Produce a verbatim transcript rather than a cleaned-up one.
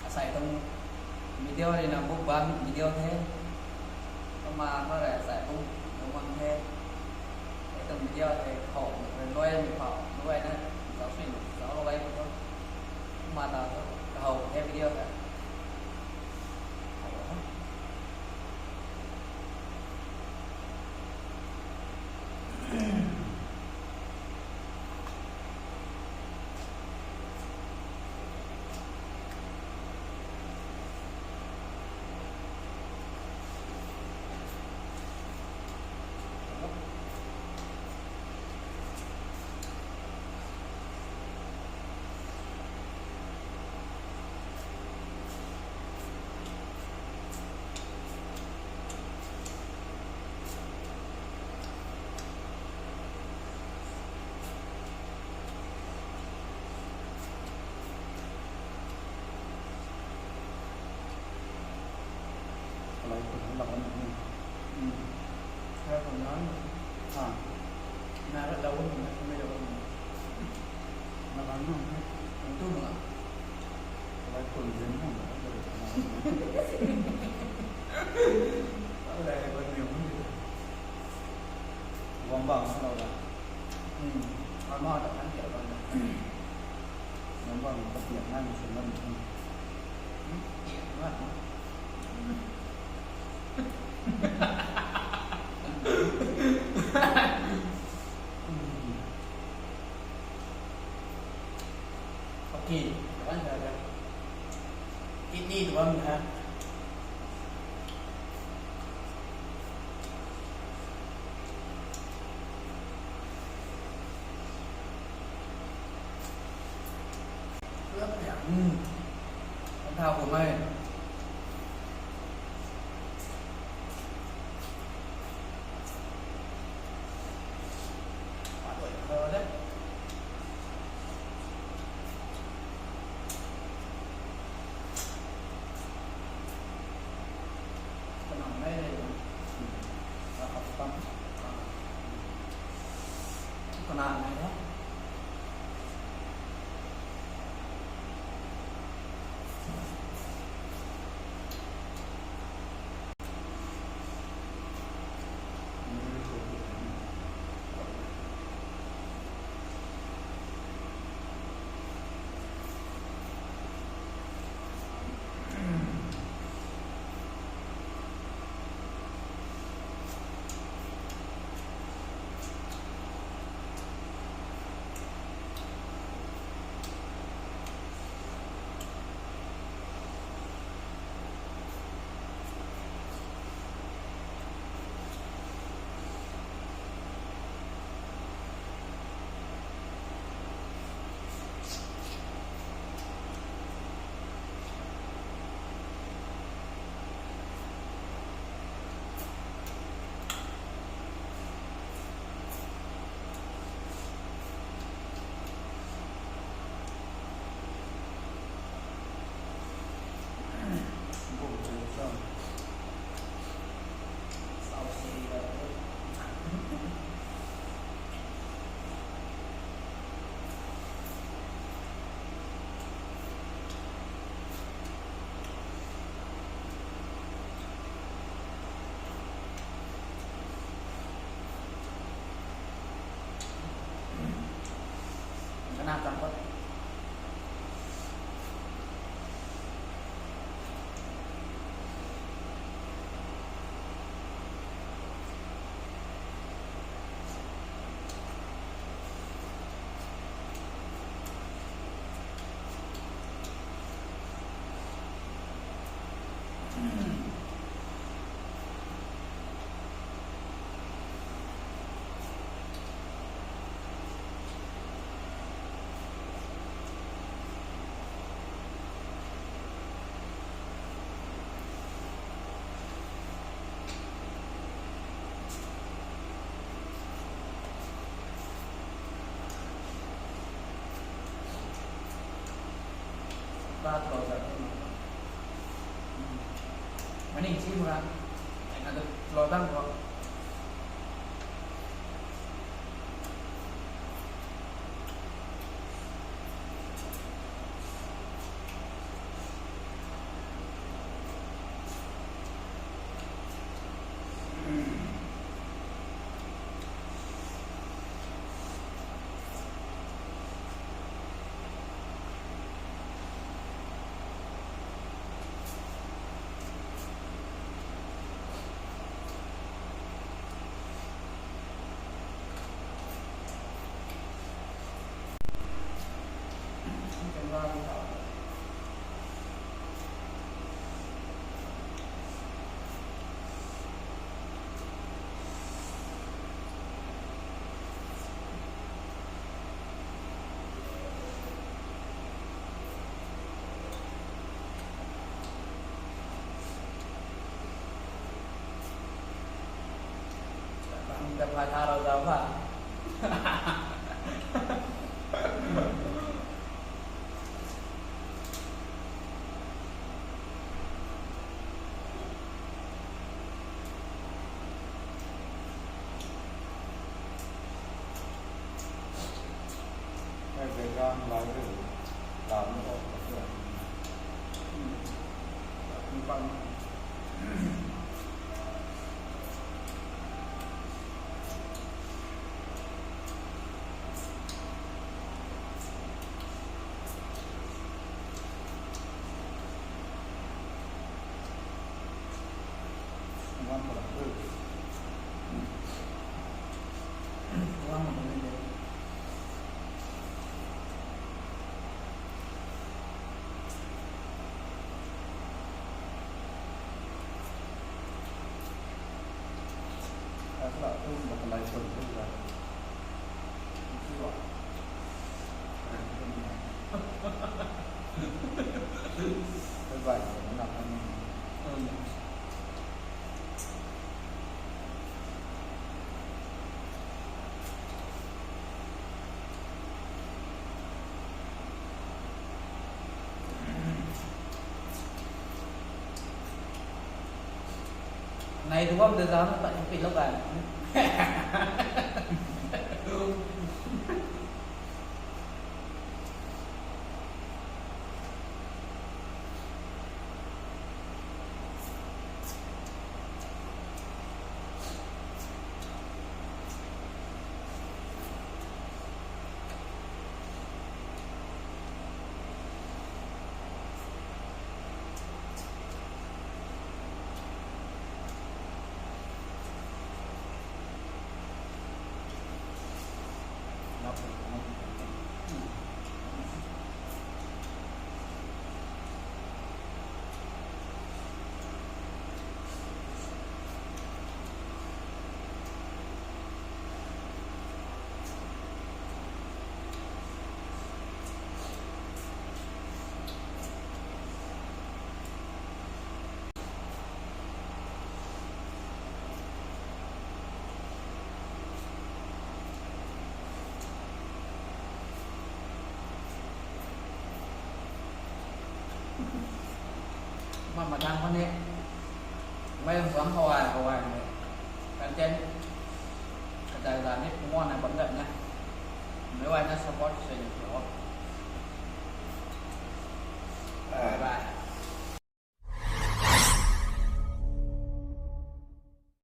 Asei tuang video rui na mukbang video the. Kumna khou rui asei bung bung bang the. Hei tuang video the khou rui luai mi khou luai na zauc sui zauc luai khou. Kumna ta tu khou the video the. Kalai khun na lou na ni. Hmm. Kalai khun na. Ha. Na rat lou na, na rat lou na. Na kan na. Kan tu na. Kalai khun zen na. Kalai khun ni. Guang bang na lou na. Hmm. Ama ta kan dia bang na. Guang bang ta dia na ni sung na ni. Hmm. Dia na. Okay, tuang da da. Kidney tuang da. Hmm. Ang thau khou mei. Kana tang pat. Ba tlou zat ni. Mani si mura. Ai na tlou dang ko. Ka pha tha rau zau kha. Hei background lai de, lam ko. Nai tu bam de zang ta pi lo gan. Mama thang khou ni, mei tuang khou ai, khou ai ni, content kadai la ni pungwan na bam dat na, mei ai na support sw ni tho. Bye bye.